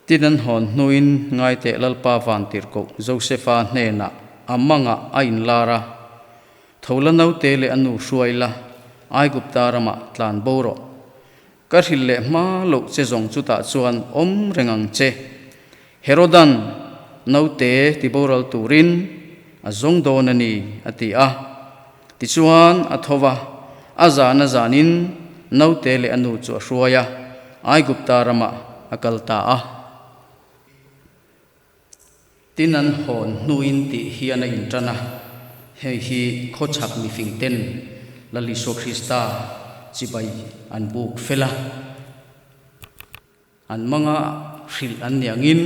Tin an hawn hnuin ngaiteh Lalpa Vantirhkoh Josefa hnenah a mangah a inlar a, Tho la naute leh a nu hruai la, Aigupta ramah tlan bo rawh. Ka hrilh leh hma loh che zawng chutah chuan awm reng ang che. Herodan naute tiboral turin a zawng dawn a ni, a ti a. Tichuan a tho va, a zan a zanin naute leh a nu chu a hruai a, Aigupta ramah a kal ta a. Tin an hawn hnuin tih hian a inṭan a, hei hi khawchhak mifing ten Lal Isua Krista chibai an buk fel a, an manga hrilh an ni angin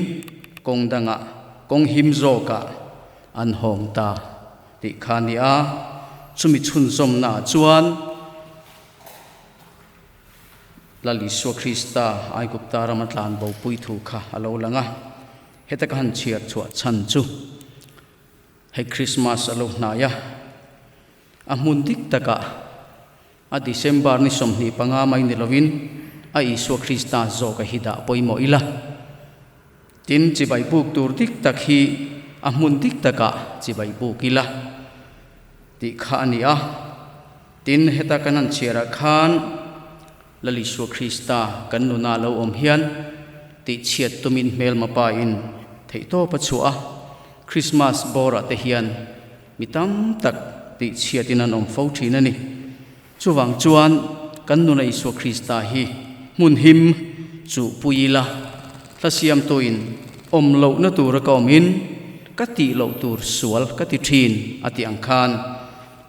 kawng dangah kawng him zawkah an hawng ta tih kha a ni a, chumi chhunzawmnaah chuan Lal Isua Krista Aigupta rama tlan bopui thu kha a lo lang a, heta ka han chhiar chhuah chhan chu hei Krismas a lo hnai a, a hmun dik takah a December ni 25 mai ni lovin a Isua Krista zawk a hi dah pawimawh ila. Tin, chibai buk tur dik tak hi a hmun dik takah chibai buk ila tih kha a ni a. Tin, heta kan han chhiarah khan Lal Isua Krista kan nuna lo awm hian tihchhiat tumin hmelma pain theihtawp a chhuah a, Krismas bawrah te hian mi tam tak tihchhiatin an awm fo thin a ni. Chuvang chuan kan nuna Isua Krista hi hmun him chu pui ila, hla siamtuin awm lohna tura ka awmin ka tih loh tur sual ka ti thin a tih ang khan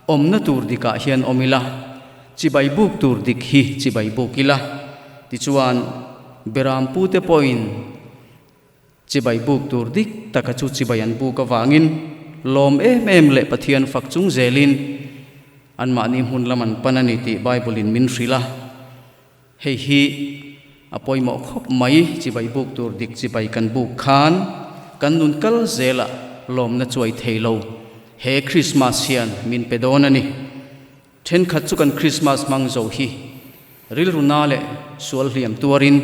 awmna tur dikah hian awm ila, chibai buk tur dik hi chibai buk ila. Tichuan Berampute pawhin Chibai buk tur dik taka chu chibai an buk avangin lawm em em leh Pathian fak chung zelin anmahni hmun lam an pan a ni tih Bible-in min hrilh a. Hei hi a pawimawh khawp mai, chibai buk tur dik chibai kan buk khan kan nun kal zelah lawmna chuai thei lo he Christmas hian min pe dawn a ni. Thenkhat chu kan Krismas hmang zo hi rilru na leh sual hliam tuarin,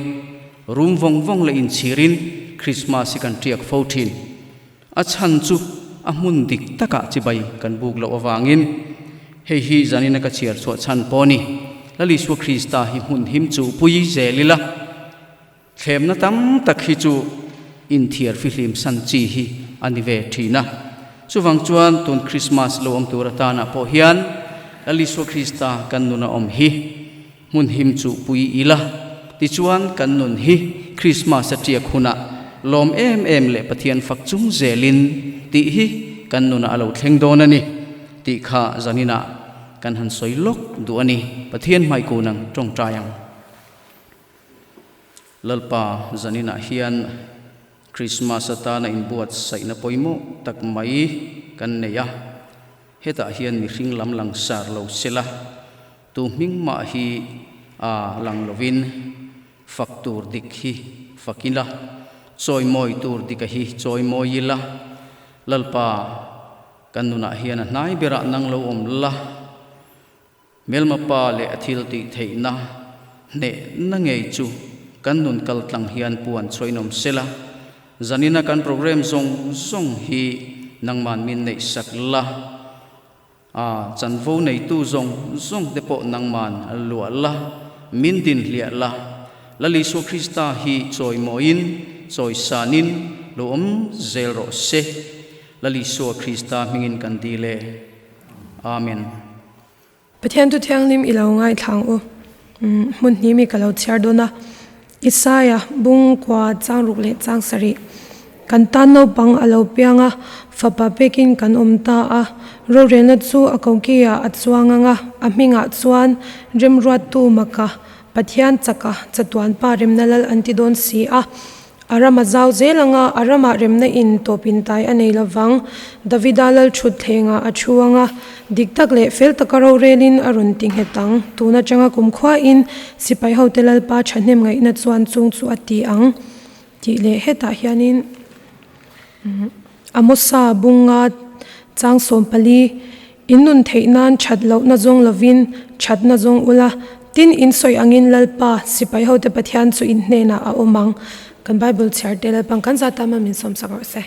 rum vawng vawng leh inchhirin Krismas hi kan tiak fo thin. A chhan chu a hmun dik takah chibai kan buk loh avangin. Hei hi zanina ka chhiar chhuah chhan pawh a ni. Lal Isua Krista hi hmun him chuhpui zel ila. Thlemna tam tak hi chu inthiar fihlim san chi hi a ni ve thin a. Chuvang chuan tun Krismas lo awm tur atana pawh hian Lal Isua Krista kan nun a awm hi hmun him chu pui ila, tichuan kan nun hi Krismas a tiak hunah lawm em em leh Pathian fak chung zelin tih hi kan nunah a lo thleng dawn a ni tih kha zaninah kan han sawi lawk duh a ni. Pathian hmaikun ang tawngtai ang. Lalpa zaninah hian Krismas atana inbuatsaihna pawimawh tak mai kan nei a, hetah hian mihring lam lang sar lo sela, tu hming mah hi a lang lovin fak tur dik hi fak ila, chawimawi tur dika hi chawimawi ila, Lalpa kan nunah hian a hnai berah nang lo awm la. Hmelma pa leh a thil tih theihna hnehna ngei chu kan nun kal tlang hian puan chhuainawm sela, zanina kan program zawng zawng hi nangman min neih sak la, a chanvo neitu zawng zawng te pawh nangman luah la, min din hliah la, Lal Isua Krista hi chawimawiin chawisanin lo awm zel rawh se. Lal Isua Krista hmingin kan dil e. Amen. Pathian thu thianghlim i lo ngaithlang u. Hmun hnih mi ka lo chhiar dawn a. Isaia bung kua chang ruk leh chang sarih. Kan tan naupang a lo piang a, fapa pekin kan awm ta a. Rorelna chu a kokiah a chuang ang a, a hmingah chuan Remruattu Maka, Pathian chaka chatuan pa remna lal an ti dawn si a. A ram a zau zel ang a, a ramah remna in tawp in tai a nei lovang. Davida lal thut thlengah a thu ang a, dik tak leh fel taka rorelin a rawn ti nghet ang. Tun atanga kumkhuain sipai hote Lalpa thahnem ngaihna chuan chung chu a ti ang tih leh hetah hianin Amosa bunga chang 14, In nun theih nan that lohna zawng lovin thatna zawng ula, tin in sawi angin Lalpa, sipai hote Pathian chu in hnenah a awm ang. Kan Bible chhiar te Lalpan kan zat tama min sawmsak rawh se.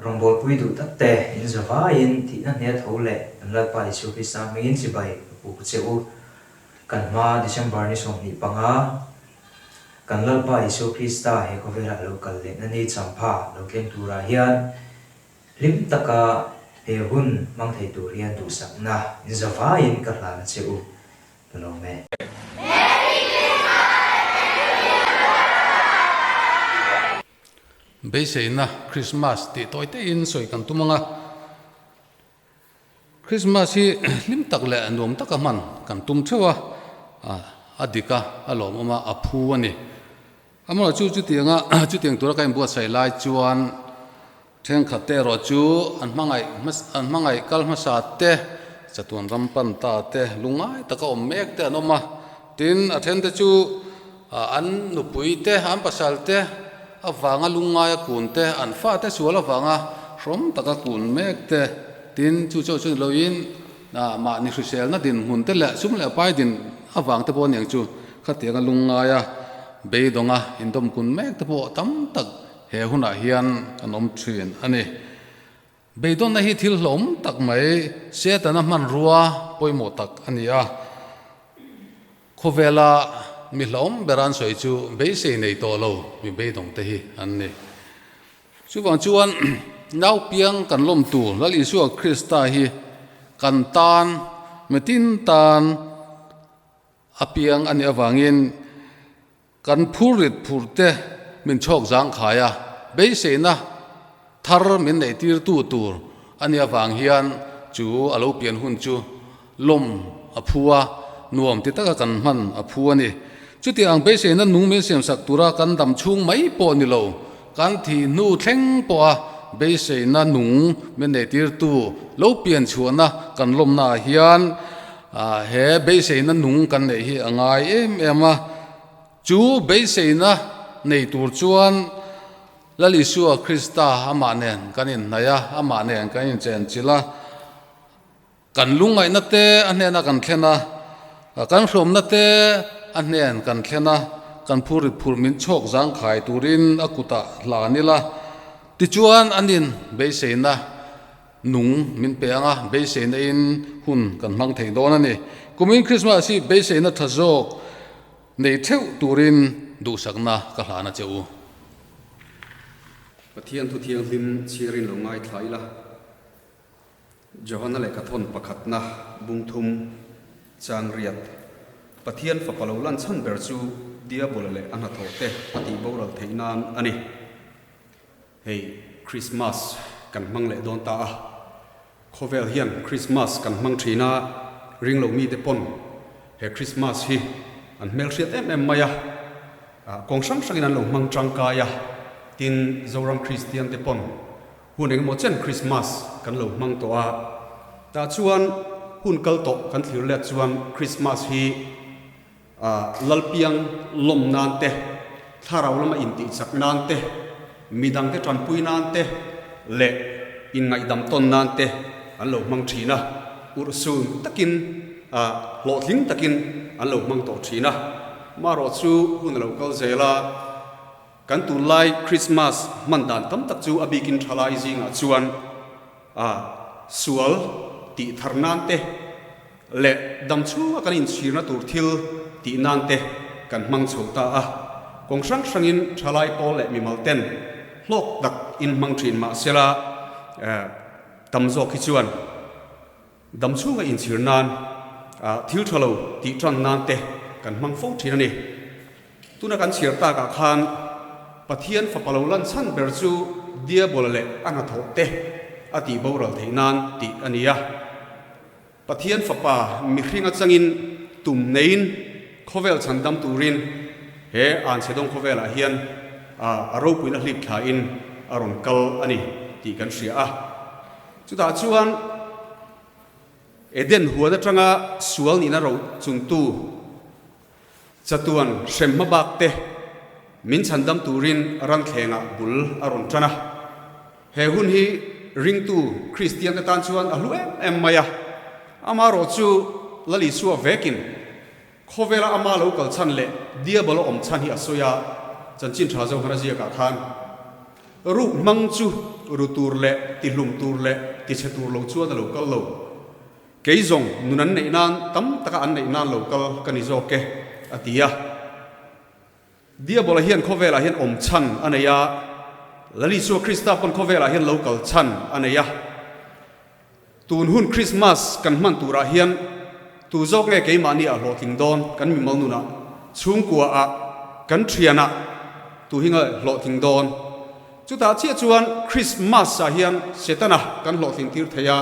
Rawngbawlpui duh tak te in za vaiin thihna hne tho leh kan Lalpa Isua Krista hmingin chibai ka puk che u. Kan hma December ni 25 kan Lalpa Isua Krista he khawvelah lo kal lehna ni champha lo tleng turah hian hlim taka he hun hmang thei tur hian duhsakna in za vaiin ka hlan a che u. Ka lawm e. Beiseina Krismas tih tawi teiin sawi kan tum ang a. Krismas hi hlim tak leh nuam taka hman kan tum theuh a, a dik a, a lawmawm a, a phu a ni. Amaherawhchu chutianga chutiang tura ka inbuatsaih lai chuan. Thenkhat te erawh chu an hmangaih an hmangaih kal hmasa te, chatuan ram pan ta te, lungngai taka awm mek te an awm a. Tin, a then te chu an nupui te, an pasal te avanga lungngaia kun te, an fate sual avanga hrawm taka kun mek te, tin, chu chu chu ni loin mahni hriselna dinhmun te leh sum leh pai din avang te pawh aniang chu khatianga lungngaia beidawnga indawmkun mek te pawh tam tak He hunah hian kan awm thin a ni. Beidawnna hi thil hlawm tak mai, Setana hmanrua pawimawh tak a ni a. Khawvela mi hlawm ber an sawi chu beisei nei tawh lo mi beidawngte hi an ni. Chuvang chuan naupiang kan lawm tur Lal Isua Krista hi kan tan, mitin tan a piang a nih avangin, Kan phurrit phurte min chhawk zangkhai a, beiseina thar min neihtirtu tur a nih avang hian chu a lo pian hun chu lawm a phu a, nuam ti taka kan hman a phu a ni. Chuti ang beiseina nung min siamsak tura kan dam chhung mai pawh ni lo, kan thih hnu thleng pawha beiseina nung min neihtirtu lo pian chhuahna kan lawmnaah hian He beiseina nung kan neih hi a ngai em em a, chu beiseina nei tur chuan Lal Isua Krista amah nen kan inhnaih a, amah nen kan inchenchilh a, kan lungngaihna te a hnena kan thlen a, kan hrawmna te a hnen kan thlen a, kan phurrit phurh min chhawk zangkhai turin a kutah hlan ila, tichuan anin beiseina Nung min pe ang a, beiseina in hun kan hmang thei dawn a ni. Kumin Krismas hi beiseina tha zawk nei theuh turin duhsakna ka hlan a che u. Pathian thu thianghlim chhiarin lo ngaithla ila, Johana lehkha thawn pakhatna bungthum chang riat, Pathian fapa lo lan chhan ber chu Diabola leh a hnathawh te a tih boral theih nan a ni. Hei Christmas kan hmang leh dawn ta a, khawvel hian Christmas kan hmang thin a, ring lo mite pawn he Christmas hi an hmelhriat em em mai a, kawng hrang hrangin an lo hmang tangkai a, tin Zoram Kristian te pawn hun engemaw chen Christmas kan lo hmang tawh a, tah chuan hun kal tawh kan thlir let chuan Christmas hi Lalpiang lawm nan te, thlarau lama intihchak nan te, midangte tanpui nan te leh inngaihdam tawn nan te an lo hmang thin a, urhsun takin hlawhtling takin an lo hmang tawh thin a. Marawh chu hun a lo kal zel a, kan tunlai Krismas hman dan tam tak chu a bikin thalai zingah chuan sual tih thar nan te, leh dam chhunga kan inchhirna tur thil tih nan te kan hmang chho ta a, kawng hrang hrangin thalai pawl leh mimal ten hlawk tak in hmang thin mah sela tam zawk hi chuan dam chhunga inchhir nan thil tha lo tih tan nan te kan hmang fo thin a ni. Tuna kan chhiar takah khan Pathian fapa lo lan chhan ber chu Diabola leh a hnathawh te a tih boral theih nan tih a ni a. Pathian Fapa mihring atangin tum neiin khawvel chhandam turin he Anchhedawng khawvelah hian a ropuina hlip thlain a rawn kal a ni tih kan hria a. Chutah chuan Eden huan atanga sual nihna ro chungtu chatuan hrem hmabak te min chhandam turin ranthlengah bul a rawn tan a. He hun hi ringtu Kristiante tan chuan a hlu em em mai a, amaherawh chu Lal Isua vekin khawvela ama lo kal chhan leh Diabol a awm chhan hi a sawi a, chanchin tha Johana ziakah khan ruk hmang chu ru tur leh tihlum tur leh tichhe tur lo chuan a lo kal lo. Kei zawng nun an neih nan tam taka an neih nan lo kal ka ni zawk e, a ti a. Diabola hian khawvelah hian awm chhan a nei a, Lal Isua Krista pawn khawvelah hian lo kal chhan a nei a. Tun hun Krismas kan hman turah hian tu zawk nge keimahni ah hlawhtling dawn kan mimal nunah, chhungkua ah, kan thianah tu hi nge hlawhtling dawn? Chutah chiah chuan Krismas ah hian Setana kan hlawhtlin tir thei a,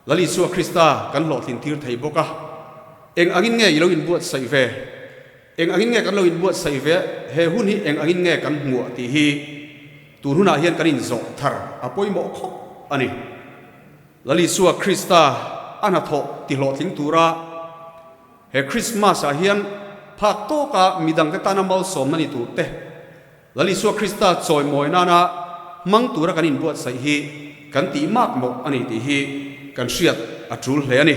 Lal Isua Krista kan hlawhtlin tir thei bawk a. Eng angin nge i lo inbuatsaih ve? Eng angin nge kan lo inbuatsaih ve? He hun hi eng angin nge kan hmuah tih hi. Tun hunah hian kan inzawh thar a pawimawh khawp a ni. Lal Isua Krista a hnathawh tihlawhtling tura he Krismas ah hian phak tawka midangte tana malsawmna ni tur te, Lal Isua Krista chawimawi nana hmang tura kan inbuatsaih hi kan tih mak mawh a ni tih hi kan hriat a tul hle a ni.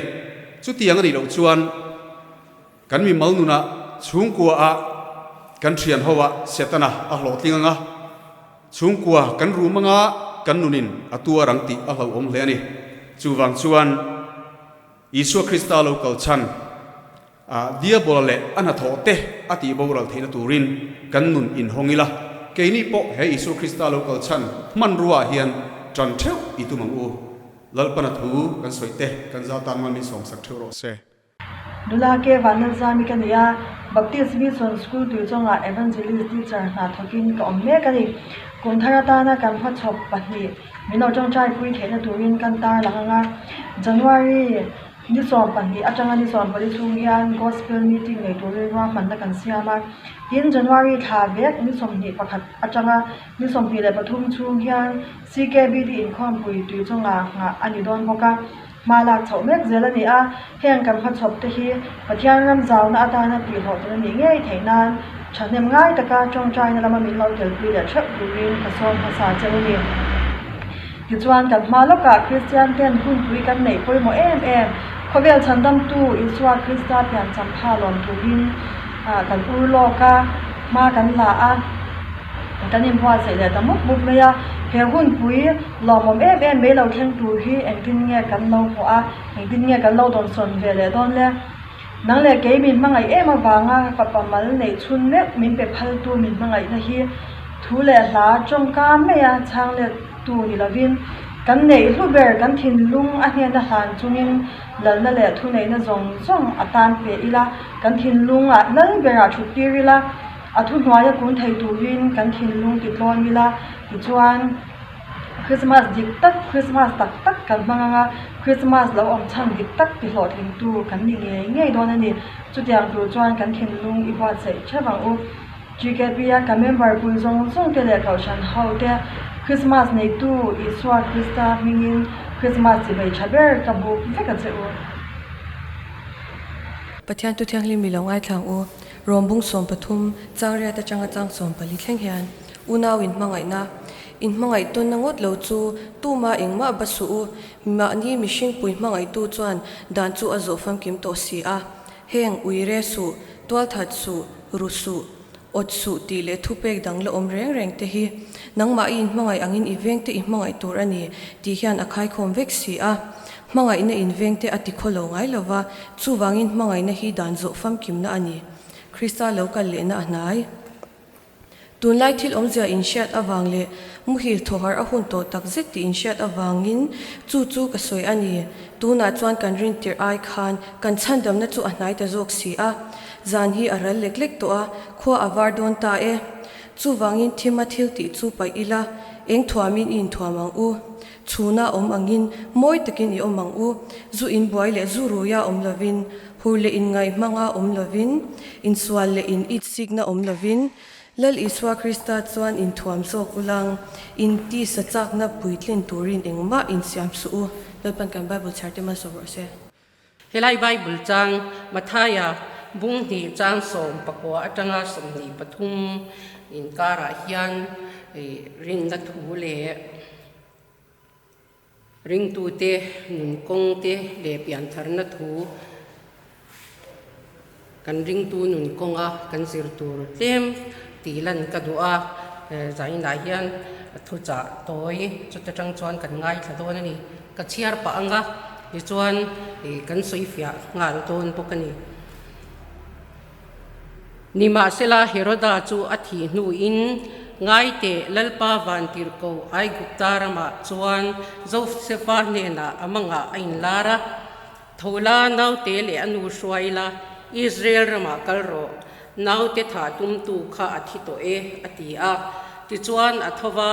Chutiang a nih loh chuan kan mimal nunah chhungkua ah kan thian ho ah Setana a hlawhtling anga, chhungkua kan rum anga kan nunin a tuar ang tih a hlauhawm hle a ni. Chuvang chuan Isua Krista lo kal chhan A Diabola leh a hnathawh te a tih boral theihna turin kan nun inhawng ila, keini pawh he Isua Krista lo kal chhan hmanrua ah hian tan theuh i tum ang u. Lalpana thu kan sawi te kan zal tan man min sawmsak theuh rawh se. Nula ke Vanlalzami ka ni a, Baptist Mission School tuichawngah Evangelist Teacher hna thawkin ka awm mek a ni. Kum thar atana kan hmachhawp pahnih min lo tawngtai pui theihna turin kan tarlang ang a, January Ni 12 atanga ni 14 chhung hian Gospel Meeting nei turin ruahmanna kan siam a. Tin, January thla vek ni 21 atanga ni 23 chhung hian CKBD inkhawmpui tui chunga nghah a ni dawn bawk a. Hma lak chhoh mek zel a ni a, heng kan hmachhawp te hi Pathian ram zauna atana tihhlawhtlin a nih ngei theih nan thahnem ngai taka tawngtaina lama min lo telpui leh theuh turin ka sawm hmasa cheu a ni. Tichuan, kan hma lawkah Kristian ten hunpui kan neih pawimawh em em, khawvel chhandamtu Isua Krista piancham pha lawm turin kan ur lawk a, hma kan la a, kan inbuatsaih leh ta mup mup mai a. He hunpui lawmawm em em mai lo thleng tur hi engtin nge kan lo hmuh a, engtin nge kan lo dawnsawn ve leh dawn le? Nang leh kei min hmangaih em avanga fapa mal neih chhun meuh min pe phaltu min hmangaihna hi thu leh hla tawngka maia chhang let tu ni lovin, kan neih hlu ber kan thinlung a hnena hlan chungin lalna leh thuneihna zawng zawng a tan pe ila, kan thinlungah lal berah thut tir ila, a thuhnuaia kun thei turin kan thinlung ti tlawm ila, tichuan Krismas dik tak, Krismas tak tak kan hmang anga, Krismas lo awm chhan dik tak ti hlawhtlingtu kan ni ngei ngei dawn a ni. Chutiang tur chuan kan thinlung i buatsaih theuh ang u. GKP-a ka member pui zawng zawng te leh kohhran ho te Krismas neitu Isua Krista hmingin Krismas chi bei tha ber ka buk vek a che u. Pathian tu thianghlim mi lo ngaithlang u, Rom bung 13, chang riat atanga chang 14 thleng hian unau in hmangaihna, in hmangaih tawnna ngawt lo chu tuma engmah ba suh u, mahni mihring pui hmangaihtu chuan dan chu a zawh famkim tawh si a, heng uire suh, tualthat suh, Ru suh, awt suh tih leh thupek dang la awm reng reng te hi nangmah i inhmangaih angin i veng te i hmangaih tur a ni tih hian a khaikhawm vek si a. Hmangaihna in veng te a ti khaw lo ngai lova, chuvangin hmangaihna hi dan zawh famkimna a ni. Krista lo kal lehna a hnai. Tunlai thil awmzia inhriat avang leh muhil thawhar a hun tawh tak zet tih inhriat avangin chu chu ka sawi a ni. Tunah chuan kan rintirh ai khan kan chhandamna chu a hnai ta zawk si a. Zan hi a ral lek lek tawh a, khua a var dawn ta e. Chuvangin thima thil tih chu paih ila, eng thuamin i inthuam ang u. Chhuna awm angin mawi takin i awm ang u. Zu inbuai leh zu ruia awm lovin, Hur leh inngaih hmanga awm lovin, insual leh in itsikna awm lovin, Lal Isua Krista chuan inthuam zawk ulang, in tisa chakna puitlin turin engmah insiam suh u. Lalpan kan Bible chhiar te malsawm rawh se. Helai Bible chang Mathaia bung hnih chang 19 atanga 23 inkarah hian rinna thu leh Ringtute nun kawng te leh piantharna thu kan ringtu nun kawnga kan zir tur tlem tih lan ka duh a, zainah hian thuchah tawi chuta tang chuan kan ngaithla dawn a ni. Ka chhiar pah anga tichuan kan sawifiah nghal dawn bawk a ni. Nimahsela, Heroda chu a thih hnuin, Ngaiteh, Lalpa Vantirhkoh Aigupta ramah chuan Josefa hnenah a mangah a inlar a, Tho la, naute leh a nu hruai la, Israel ramah kal rawh, naute thah tumtu kha a thi tawh e, a ti a. Tichuan, a tho va,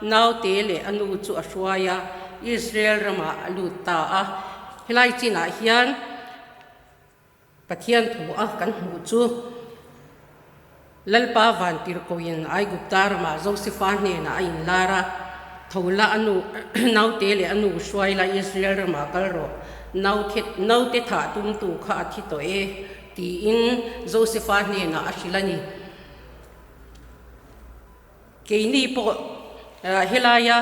naute leh a nu chu a hruai a, Israel ramah a lut ta a. Helai chinah hian. Pathian thu a kan hmuh chu Lalpa vantirhkohin Aigupta ramah Josefa hnenah a inlar a, Tho la a nu, naute leh a nu hruai la Israel ramah kal rawh, naute thah tumtu kha a thi tawh e, tiin Josefa hnenah a hrilh a ni. Keini pawh helaia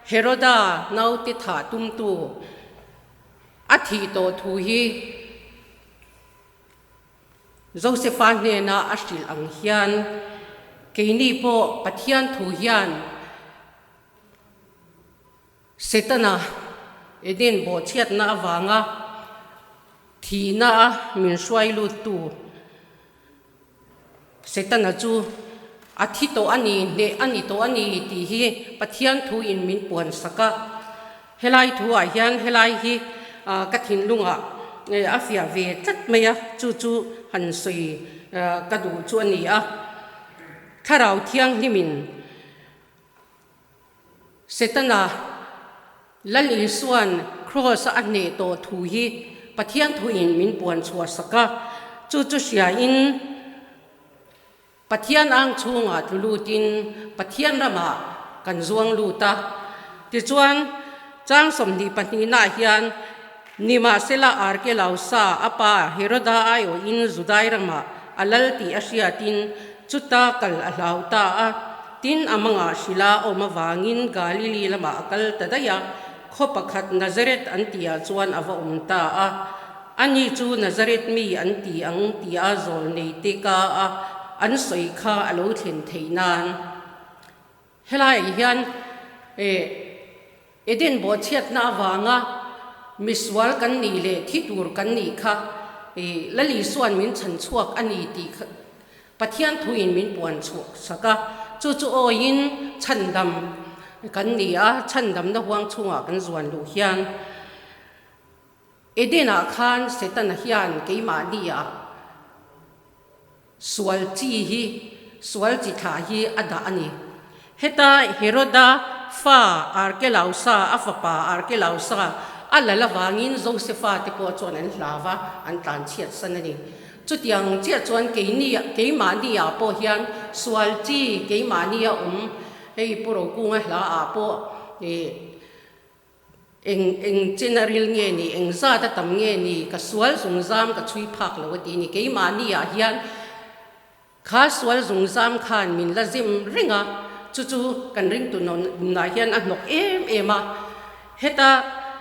Heroda naute thah tumtu a thih tawh thu hi Josefa hnena a hrilh ang hian keini pawh Pathian thu hian Setana Eden bawhchhiatna avanga thihna a min hruai luttu Setana chu a thi tawh a ni, hneh a ni tawh a ni tih hi Pathian thu in min puan sak a. Helai thu ah hian helai hi ka thinlungah a fiah ve tlat mai a, chu chu han sawi ka duh chu a ni a. Thlarau Thianghlimin Setana Lal Isua'n Kraws-a a hneh tawh thu hi Pathian thuin min puan chhuah sak a, chu chu hriain Pathian ang chhungah tlu lutin Pathian ramah kan zuang lut a. Tichuan, chang 20 pahnihnaah hian Nimahsela Arkelausa a pa Heroda aiawhin Judai ramah a lal tih a hriatin chuta kal a hlau ta a. Tin, a mangah hrila a awm avangin Galili lamah a kal ta daih a, khaw pakhat Nazareth an tihah chuan a va awm ta a. Ani chu Nazareth mi an ti ang tia zawl neite ka a an sawi kha a lo thlen theih nan. Helaiah hian Eden bawhchhiatna avanga misual kan nih leh thi tur kan nih kha Lal Isua'n min chhan chhuak a ni tih kha Pathian thuin min puan chhuah sak a, chu chu awiin chhandam kan ni a, chhandamna huang chhungah kan zuan luh hian Eden-ah khan Setana hian keimahni ah Sual chi hi, sual chi thlah hi a dah a ni. Heta Heroda fa Arkelausa, a fapa Arkelausa a lal avangin Josefa te pawh chuan an hlau va, an tlanchhiat san a ni. Chutiang chiah chuan keini, keimahni ah pawh hian sual chi keimahni a awm, hei Pu Rokunga hla ah pawh ih, Eng eng chen a ril nge ni, eng zat a tam nge ni, ka sual zungzam ka chhui phak lo a ti ni. Keimahni ah hian kha sual zungzam khan min la zem reng a, chu chu kan ringtu nunah hian a hnawk em em a. Heta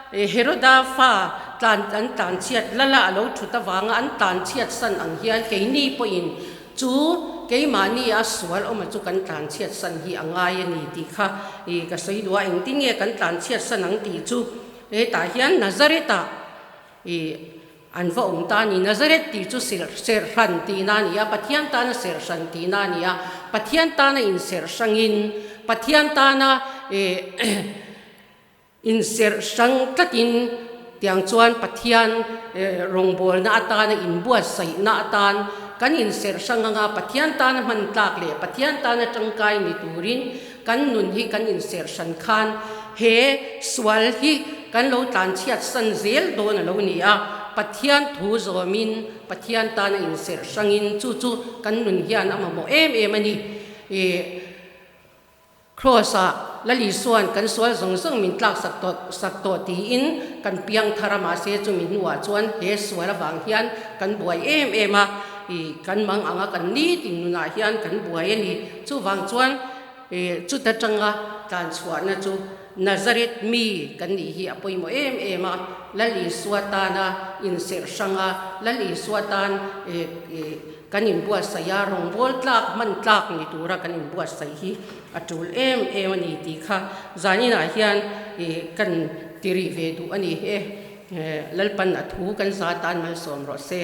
Heroda fa tlan an tlanchhiat lala a lo thut avanga an tlanchhiat san ang hian keini pawhin Chu keimahni a sual awma chu kan tlanchhiat san hi a ngai a ni tih kha i ka sawi duh a, engtin nge kan tlanchhiat san ang tih chu hetah hian Nazareth-ah i an va awm ta a ni. Nazareth tih chu serhran tihna a ni a, Pathian tana serhran tihna a ni a, Pathian tana inserh hrangin Pathian tana i Inserh hrang tlatin tiang chuan Pathian rawngbawlna atana inbuatsaihna atan kan inserh hrang anga Pathian tana hman tlak leh Pathian tana tangkai ni turin kan nun hi kan inserh hran khan he sual hi kan lo tlanchhiat san zel dawn a lo ni a, Pathian thu zawmin Pathian tana inserh hrangin chu chu kan nun hian a mamawh em em a ni. Kraws-ah Lal Isua'n kan sual zawng zawng min tlak sak tawh sak tawh tiin kan piang thar a, mahse chumi hnuah chuan he sual avang hian kan buai em em a, ih kan mang anga kan nitin nunah hian kan buai a ni. Chuvang chuan ih chuta tanga tlan chhuahna chu Nazareth mi kan nih hi a pawimawh em em a, Lal Isua tana inserh hrang a, Lal Isua tan ih ih Kan inbuatsaih a, rawngbâwl tlâk hman tlâk ni tura kan inbuatsaih hi a ṭul em em a ni tih kha zaninah hian kan ti rih ve duh a ni e. Lalpan a thu kan za tan malsawm rawh se.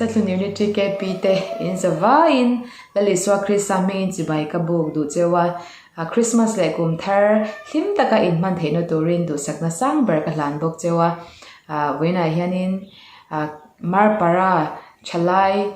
Sethlun Unit TKP te in zavaiin Lal Isua Krista hmingin chibai ka buk duh cheu a, Christmas leh kum thar hlim taka inhman theihna turin duhsakna sang ber ka hlan bawk cheu a. Vawiinah hianin Marpara thalai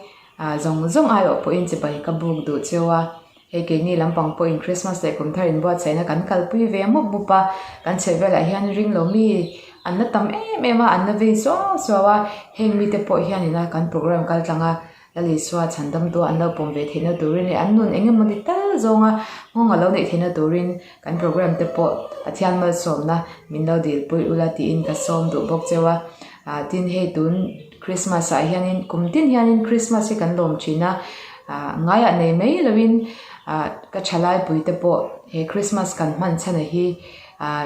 zawng zawng aiawh pawhin chibai ka buk duh cheu a. Hei keini lampang pawhin Christmas leh kum thar inbuatsaihna kan kalpui ve mup mup a, kan chheh velah hian ring lo mi an la tam em em a, an la vei suau suau a, heng mite pawh hian ina kan program kal tlang a, Lal Isua chhandam tu an lo pawm ve theihna turin leh an nun eng emaw ni tal zawnga nghawng a lo neih theihna turin kan program te pawh Pathian malsawmna min lo dilpui ula tiin ka sawm duh bawk cheu a, ah tin hei tun Christmas ah hianin kum tin hianin Christmas hi kan lawm thin a, ah ngaiah nei mai lovin ah ka thalai pui te pawh he Christmas kan hman chhan a hi ah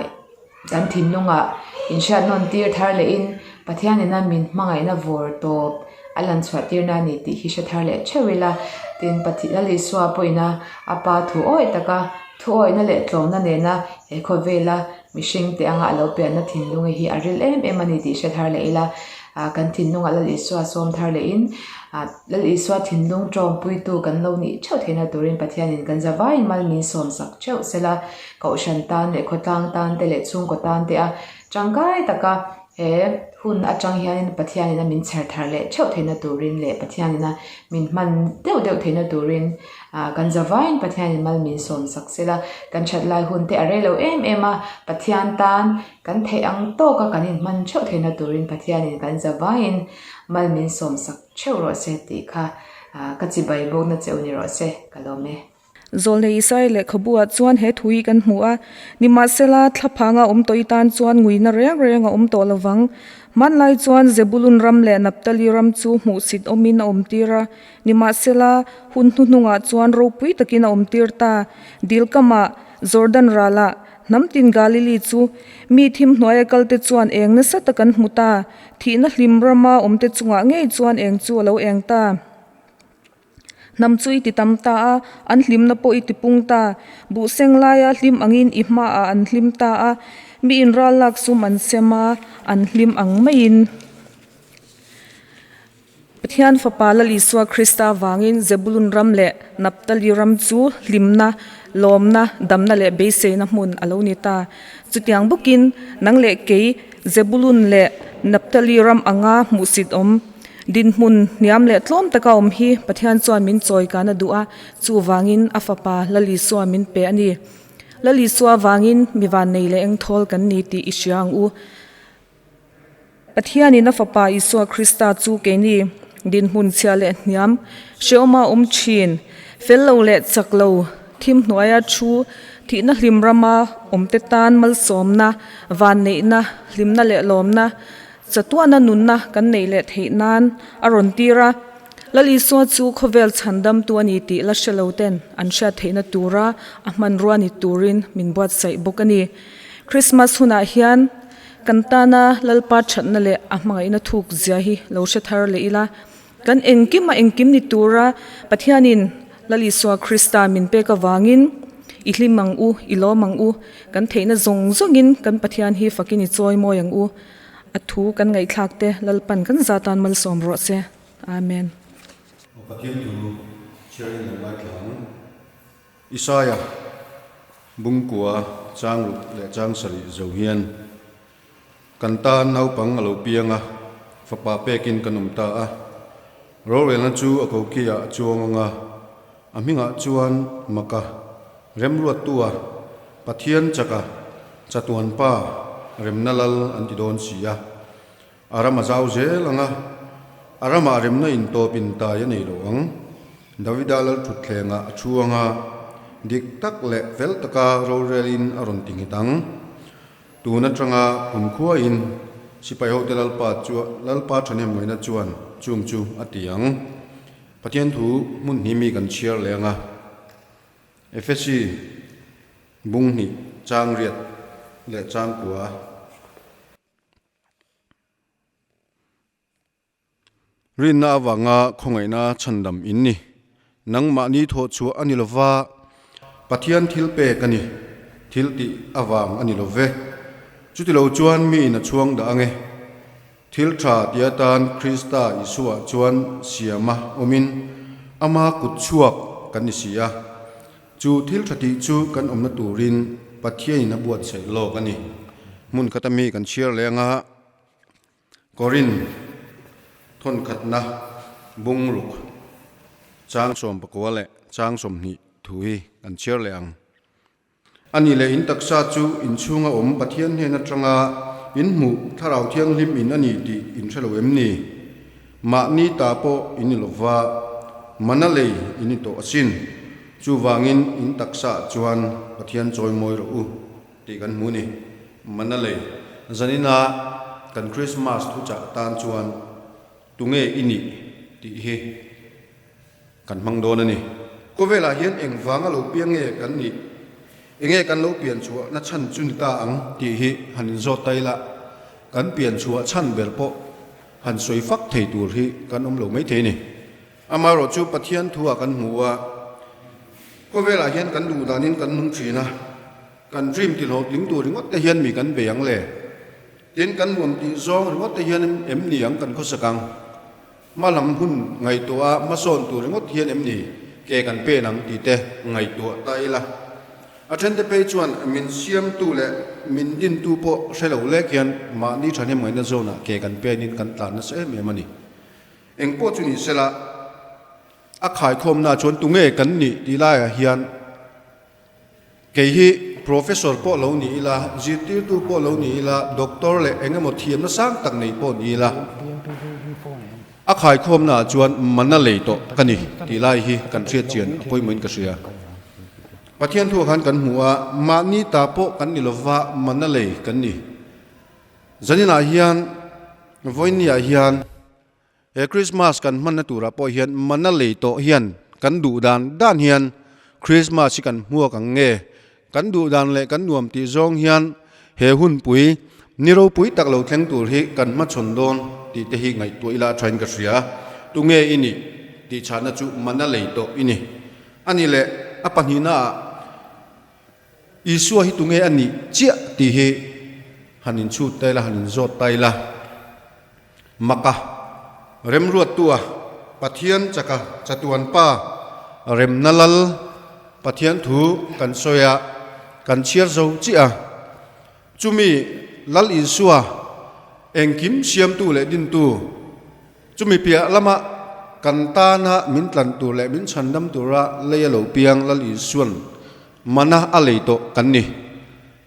kan thinlungah inhriat nawn tir thar lehin Pathian ina min hmangaihna vawr tawp a lan chhuah tirna a ni tih hi hre thar leh theuh ila tin Pathian Isua pawhin a a pa thu awih taka thu awihna leh tlawmna nena he khawvela Mihring te anga a lo pianna thinlung hi a ril em em a ni tih hre thar leh ila, ah kan thinlungah Lal Isua sawm thar lehin ah Lal Isua thinlung tawngpuitu kan lo nih theuh theihna turin Pathianin kan zavaiin mal min sawm sak theuh sela, Kohhran tan leh khawtlang tan te leh chhungkaw tan te a tangkai taka he hun atang hianin Pathianin a min chher thar leh theuh theihna turin leh Pathianin a min hman deuh deuh theihna turin Ah kan zavaiin Pathianin mal min sawm sak sela, kan that lai hun te a rei lo em em a, Pathian tan kan theih ang tawka kan inhman theuh theihna turin Pathianin kan zavaiin mal min sawm sak theuh rawh se tih kha ah ka chibai bawkna che u ni rawh se, ka lawm e. Zawlnei Isai lehkhabu ah chuan he thu hi kan hmu a, nimahsela thlaphanga awm tawh i tan chuan nguina reng reng a awm tawh lovang. Hmanlai chuan Zebulun ram leh Naphtali ram chu hmuhsit awmin a awm tir a, Nimahsela, hun hnuhnungah chuan ropui takin a awmtir ta. Dil kamah, Jordan ralah, hnam tin Galili chu mi thim hnuaia kalte chuan eng nasa tak an hmu ta. Thihna hlim rama awmte chungah ngei chuan eng chu a lo eng ta. Hnam chu i ti tam ta a, an hlimna pawh i ti pung ta. Buhseng laia hlim angin i hmaah an hlim ta a, mi inral lak sum an sem a, an hlim ang maiin. Pathian Fapa Lal Isua Krista vangin Zebulun ram leh Naphtali ram chu hlimna, lawmna, damna leh beiseina hmun a lo ni ta. Chutiang bawkin nang leh kei Zebulun leh Naphtali ram anga hmuhsit awm, dinhmun hniam leh tlawm taka awm hi Pathian chuan min chawi kan a duh a, chuvangin a Fapa Lal Isua min pe a ni. Lal Isua vangin mi vannei leh engthawl kan ni tih i hria ang u. Pathianin a Fapa Isua Krista chu keini dinhmun chhia leh hniam hrehawma awm thin, fel lo leh chak lo, thim hnuaia thu, thihna hlim rama awmte tan malsawmna, vanneihna, hlimna leh lawmna, chatuahna nunna kan neih leh theih nan a rawn tir a. Lal Isua chu khawvel chhandamtu a ni tih la hre lo ten an hriat theihna tura a hmanrua ni turin min buatsaih bawk a ni. Krismas hunah hian Kan tana Lalpa thatna leh a hmangaihna thuk zia hi lo hre thar leh ila, kan engkim a engkim ni tura Pathianin Lal Isua Krista min pek avangin i hlim ang u, i lawm ang u, kan theihna zawng zawngin kan Pathian hi fakin i chawi mawi ang u. A thu kan ngaihthlak te Lalpan kan za tan malsawm rawh se. Amen. Pathian thu chhiarin lo ngaithla ang. Isaia bungkua chang ruk leh chang sarih zo hian kan tan naupang a lo piang a, fapa pekin kan awm ta a. Rorelna chu a kokiah a chuang ang a, a hmingah chuan Maka, Remruattua, Pathian chaka, Chatuan Pa, Remna Lal an ti dawn si a. A ram a zau zel ang a, a ramah remna intawp intai a nei lo ang. Davida lalthutthlengah a thu ang a, dik tak leh fel taka rorelin a rawn ti nghet ang. Tun atanga kumkhuain sipai hote Lalpa chu Lalpa thahnemngaihna chuan chung chu a ti ang. Pathian thu hmun hnih mi kan chhiar leh ang a. Efesi bung hnih chang riat leh chang kua. Rinna avanga khawngaihna chhandam in ni. Nangmahni thawh chhuah a ni lo va, Pathian thil pek a ni, thil tih avang a ni lo ve. Chuti lo chuan mi in a chhuang dah ang e. Thil tha ti atan Krista Isua chuan siama awmin ama kut chhuak kan ni si a. Chu thil tha tih chu kan awmna turin Pathianin a buatsaih lawk a ni. Hmun khata mi kan chhiar leng a, Korin thawnkhatna bungruk chang 19 leh chang 20 thu hi kan chhiar leh ang. A nih leh in taksa chu in chhunga awm Pathian hnen atanga in hmuh Thlarau Thianghlim in a ni tih in hre lo em ni? Mahni ta pawh in ni lova, mana lei in ni tawh asin. Chuvangin in taksaah chuan Pathian chawi mawi rawh u tih kan hmu ni. Mana lei zanina kan Krismas thuchah tan chuan tunge i nih tih hi Kan hmang dawn a ni. Khawvelah hian eng vanga lo piang nge kan nih? Enge kan lo pian chhuah na chhan chu ni ta ang tih hi han inzawt ta ila, kan pian chhuah chhan ber pawh han sawi fak thei tur hi kan awm lo mai thei a ni. Amaherawh chu Pathian thuah kan hmu a, khawvelah hian kan duh danin kan nung thin a, kan dream tihlawhtling tur ringawt te hian mi kan bei ang le? Tin, kan nuam tih zawng ringawt te hian em ni ang kan khawsak ang? Hma lam hun ngaihtuah a hmasawn tur ringawt hian em ni ke kan pen ang tih te ngaihtuah ta ila. A thente phei chuan min siamtu leh min dintu pawh hre lo lek hian mahni thahnem ngaihna zawnah ke kan penin kan tlan nasa em em a ni. Eng pawh chu ni sela a khaikhawmna chuan tunge kan nih tih laiah hian Kei hi Professor pawh lo ni ila, zirtirtu pawh lo ni ila, Doctor leh eng emaw thiamna sang tak nei pawh ni ila, a khaikhawmna ah chuan mana lei tawh ka ni tih lai hi kan hriat chian a pawimawhin ka hria. Pathian thu ah khan kan hmu a, mahni ta pawh kan ni lova mana lei kan ni. Zaninah hian, vawiinniah hian, He Krismas kan hmanna turah pawh hian mana lei tawh hian kan duh dan dan hian Krismas hi kan hmuak ang nge? Kan duh dan leh kan nuam tih zawng hian he hunpui ni ropui tak lo thleng tur hi kan hmachhawn dawn tih te hi ngaihtuah ila a thain ka hria. Tunge i nih tih chhahna chu mana lei tawh i ni. A nih leh a pahnihnaah Isua hi tunge a nih chiah tih hi han inchhut ta ila, han inzawt ta ila. Maka, Remruattua, Pathian chaka chatuan pa, remna lal, Pathian thu kan sawi a, kan chhiar zo chiah a. Chumi Lal Isua engkim siamtu leh dintu, Chumi piah lama kan tana min tlan tur leh min chhandam tura lei a lo piang Lal Isuan mana a lei tawh kan ni.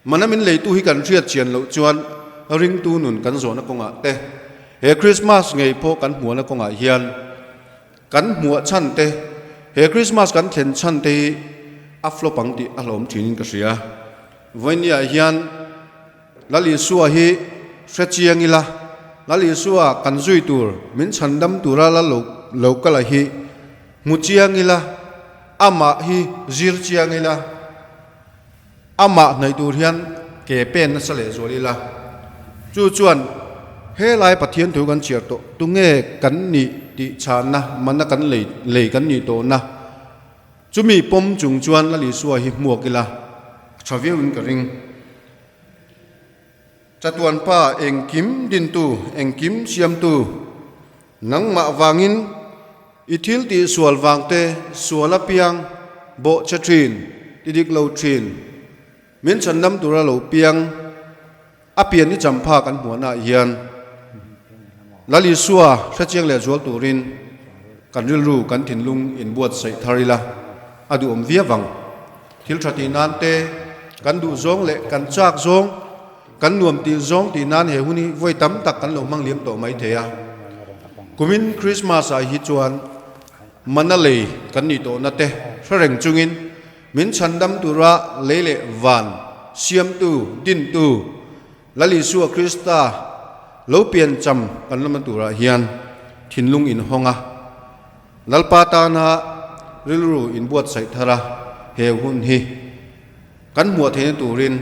Mana min leitu hi kan hriat chian loh chuan ringtu nun kan zawhna kawngah te, he Krismas ngei pawh kan hmuahna kawngah hian kan hmuah chhan te, he Krismas kan thlen chhan te hi a flop ang tih a hlawm thinin ka hria. Vawinia hian Lal Isua hi hre chiang ila, Lal Isua kan zui tur, min chhandam tura la lo lo kal a hi hmu chiang ila, amah hi zir chiang ila, amah hnaih tur hian ke pen nasa leh zual ila. Chu chuan helai Pathian thu kan chhiar tawh, tunge kan nih tih chhanna, mana kan lei lei kan nih tawhna, Chumi pawm chung chuan Lal Isua hi hmuak ila a tha viauin ka ring. Chatuan Pa engkim dintu, engkim siamtu, nangmah vangin i thil tih sual vangte sual apiang bawh che thin, ti dik lo thin, min chhandam tura lo piang a pian i champha kan hmuahnaah hian Lal Isua hrechiang leh zual turin kan rilru kan thinlung inbuatsaih thar ila a duhawm viau ang. Thil tha tih nan te, kan duh zawng leh kan chak zawng, kan nuam tih zawng tih nan he hun hi vawi tam tak kan lo hmang liam tawh mai thei a. Kumin Christmas ah hi chuan mana lei kan nih tawhna te hre reng chungin Min chhandam tura lei leh van siamtu, dintu, Lal Isua Krista lo pian cham kan lawmna turah hian thinlung inhawng a, Lalpa tana rilru inbuatsaih thar a, he hun hi kan hmuah theihna turin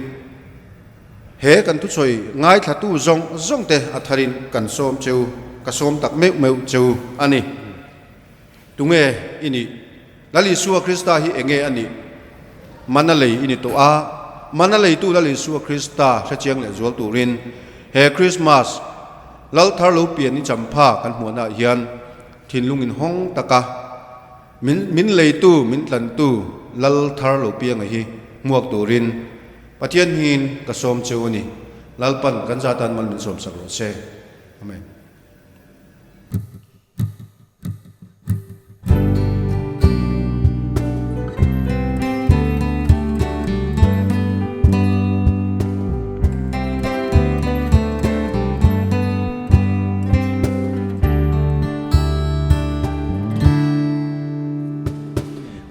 he kan thusawi ngaithlatu zawng zawng te a tharin kan sawm cheu, ka sawm tak meuh meuh cheu a ni. Tunge i nih? Lal Isua Krista hi enge a nih? Mana lei i ni tawh a, mana leitu Lal Isua Krista hrechiang leh zual turin he Krismas Lal thar lo pian i champha kan hmuahnaah hian thinlung inhawng taka min min leitu, min tlantu Lal thar lo pianga hi hmuak turin Pathian hmingin ka sawm cheu a ni. Lalpan kan zatan mal min sawmsak rawh se. Amen.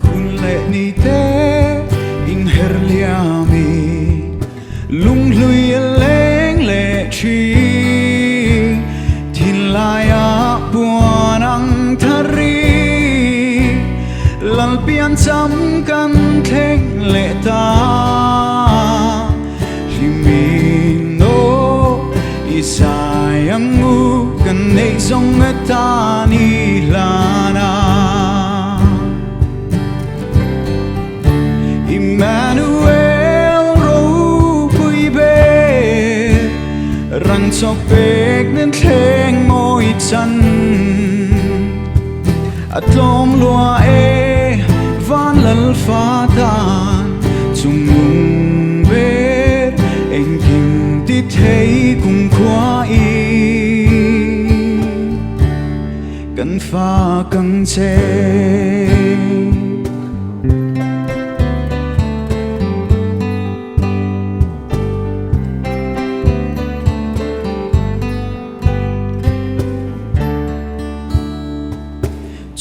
Hun leh ni te inher liamin lunghlui a leng leh thin. Thinlaia puan ang thar i Lalpian cham kan thleng leh ta. Hlimin aw i zai ang u kan neih zawng atan i hlan a. Immanuel ropui ber ran chaw pek nen thleng mawi chan a tlawm lua e van lal fa tan chung nung ber engkim ti thei kum khua i kan fa kang che.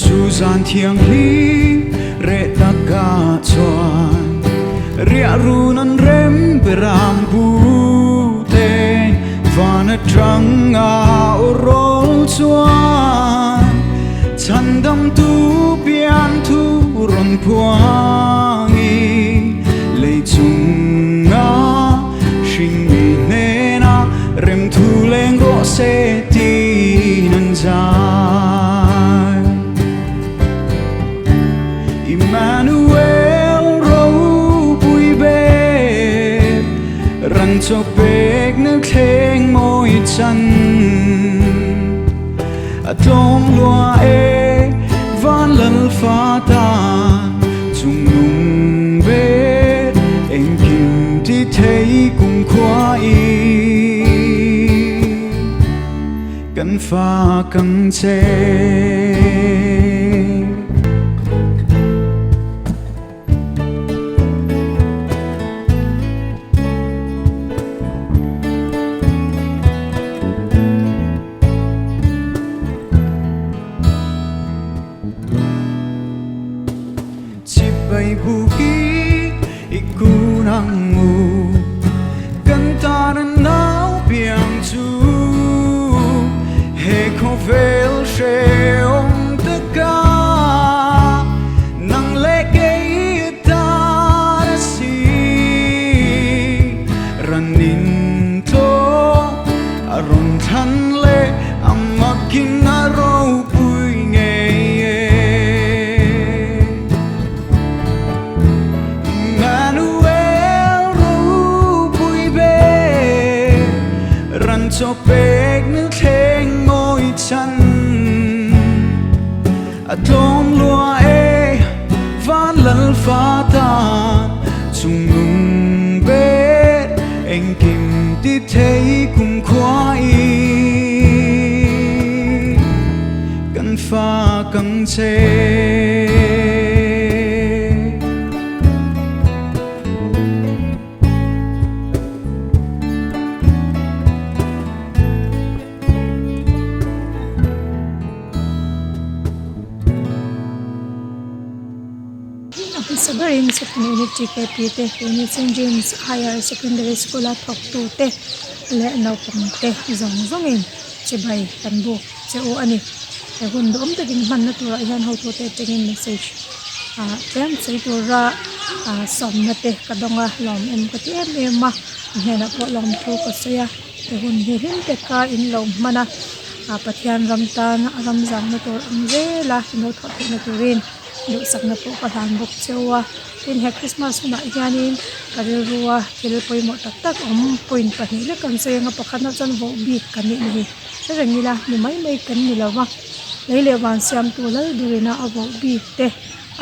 Chu zan thianghlim reh takah chuan riah run an rem ber ang bu ten van atang a aw rawl chuan chhandamtu pian thu rawn phuangin lei chunga hringmi hnenah rem thu leng rawh se tiin an zai. Immanuel ropui ber ran chaw pek na thleng mawi chan a tlawm lua e van lal fa tan chung nung ber engkim ti thei kum khua i kan fa kang che. Chibai bukin i kun ang u kan tan a nau piang chu he khawvel hrehawm taka nang leh kei tan a si ranin tlawh a rawn thlan leh a makin a ropui ngei e. Immanuel ropui ber ran chaw pek na thleng mawi chan a tlawm lua e van lal fa tan chung nung ber engkim ti thei kum khua i kan fa kang che. A hmasa berin Second Unit TKP te Unit Saint James Higher Secondary School a thawktu te leh naupang te zawng zawngin chibai kan buk che u a ni. He hun duhawm takin hmanna turah hian hotute atangin message ah tlem sawi tura ah sawmna te ka dawng a lawm em ka ti em em a a hnenah pawh lawmthu ka sawi a he hun hi hlim taka in lo hman a ah Pathian ram tan a ram zangna tur ang zela in lo thawh theihna turin. Duhsakna pawh ka hlan bawk cheu a. Tin, he Christmas hunah hianin ka rilrua thil pawimawh tak tak awm point pahnih lek kan sawi ang a, pakhatna chuan voh bik kan nih ni hi hre reng ila ni mai mai kan ni lo va, lei leh van siamtu lal berina a voh bik te,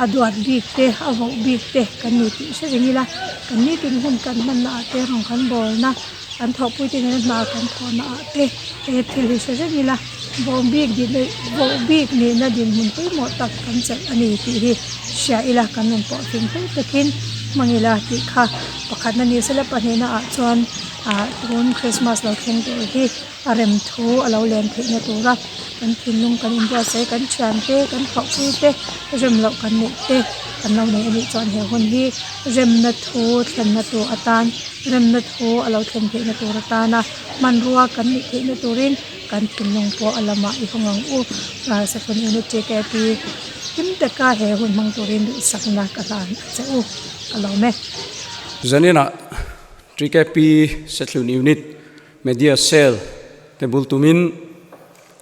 a duat bik te, a voh bik te kan ni tih hre reng ila, kan nitin hun kan hmanna ah te rawng kan bawlna, kan thawhpui te nena hna kan thawhna ah te he thil hi hre reng ila, voh bik voh bik nihna dinhmun pawimawh tak kan chelh a ni tih hi hria ila kan rawn pawh fing fel takin hmang ila tih kha pakhatna ni sela pahnihna ah chuan ah tun Christmas lo thleng tur hi a rem thu a lo len theihna tura kan thinlung kan inbuatsaih kan thian te kan thawhpui te rem loh kan neih te kan lo nei anih chuan he hun hi remna thu thlenna tur atan remna thu a lo thlen theihna tur atana hmanrua kan nih theihna turin kan thinlung pawh a lamah i hawng ang u. Sathun Unit TKP hlim taka he hun hmang turin duhsakna ka hlan a che u ka lawm e. Zaninah TKP Sethlun Unit Media Cell te bul tumin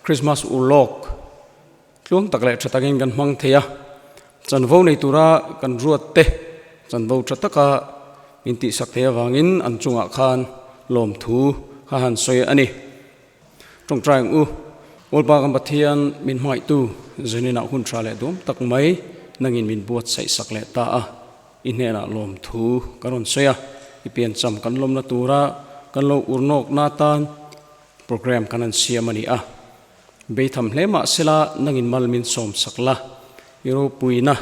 Christmas urlawk tluang tak leh tha takin kan hmang thei a, chanvo nei tura kan ruat te chanvo tha taka min tihsak thei avangin an chungah khan lawmthu kha han sawi a ni. Tawngtai ang u, Lalpa kan Pathian min hmangaihtu Zaninah hun tha leh duam tak mai nangin min buatsaih sak leh ta a. I hnenah lawmthu ka rawn sawi a, i piancham kan lawmna tura kan lo urnawkna atan program kan han siam a ni a. Beitham hle mah sela nangin mal min sawm sak la, i ropuina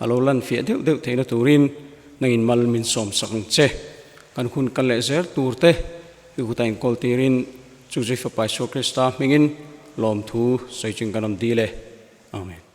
a lo lan fiah deuh deuh theihna turin nangin mal min sawm sak ang che. Kan hun kal leh zel tur te i kutah inkawl tirin chu Zui Fapa Isua Krista hmingin lawmthu sawi ching kan rawn dil e. Amen.